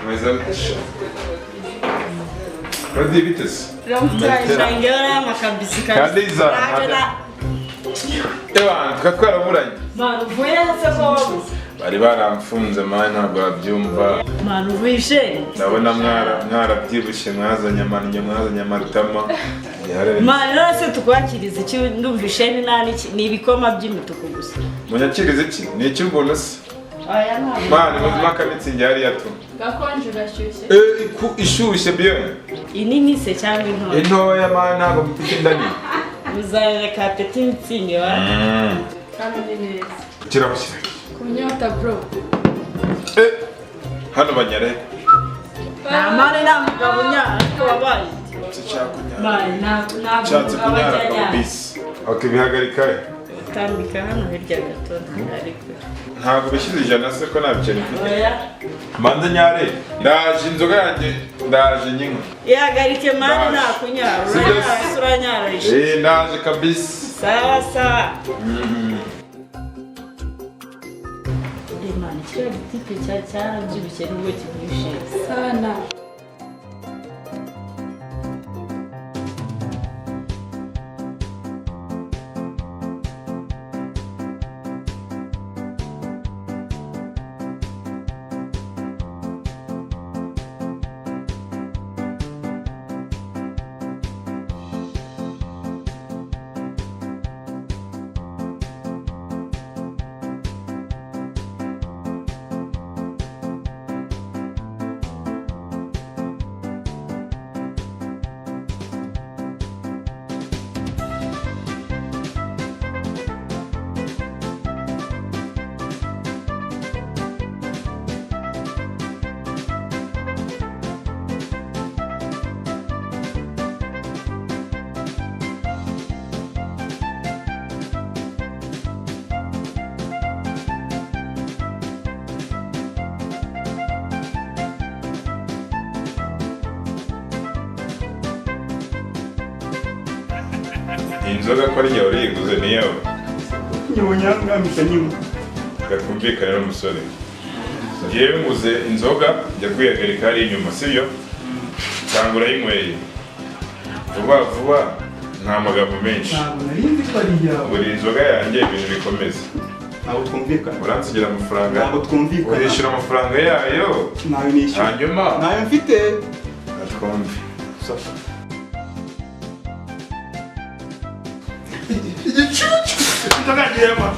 Meze Rodi, biteze. Shangera y'amakabisi kabisa. Kadiza, Ewa, tukaba twaraburanye. Manu, uvuye se ko wabuze? Bari baramfunze man, ntabwo babyumva. Manu, uvuye isheni. Ndabona mwarabyibushye, mwazanye amannyo, mwazanye amatama. Manu, none se tukwakiriza iki? Ndumva isheni nta n'iki, ni ibikoma by'imituku gusa. Munyakiriza iki? Ni icy'ubuntu se? Oya, ntabwo. Mani, muzima kamitsingi hariya tu. Gakonje, gashyushye? Ishyushye bien. Inini se cyangwa intoya? Intoya man, ntabwo mfite inda nini. Muzareka peti mitsingi wa? Kandi ni neza. Kiraho kiraho. Kunyota bro. Hano banyare. Nta mani, nta mugabo unyara, ariko wabaye. Mani, ntabwo Nshatse umugabo kunyara ajya anyara. kabisa. Okay, bihagarika. Utambika hano hirya gato ariko. Ntabwo bishyize 100 se ko nta biceri mfite. Oya. Manze nyare. Ndaje inzoga yanjye, ndaje nyinywe. Ihagarike mani, Ndaje. nta kunyara. Sibyo? Uranyara se uranyararisha? Ndaje kabisa. Sawa sawa. Mani, kiriya gitipe cyarabyibushye nubwo kibyibushye. Sana. Iyi nzoga ko ari njye wariyiguze, ni iyawe? Nyabonyanga nyuma. Reka twumvikane n'umusore. Ngewe nguze inzoga, njya kwihagarika hariya inyuma, sibyo? Cyangwa urayinyweye vuba vuba, nta magambo menshi. Ntabwo nari nzi ko ari iyawe. Buri inzoga yanjye, ibintu bikomeza. Ntabwo twumvikana. Uransigira amafaranga. Ntabwo twumvikana. Urishyura amafaranga yayo. Ntayo nishyura. Hanyuma Ntayo mfite. Twumve. Igicucu. Inzoga ngiyemo.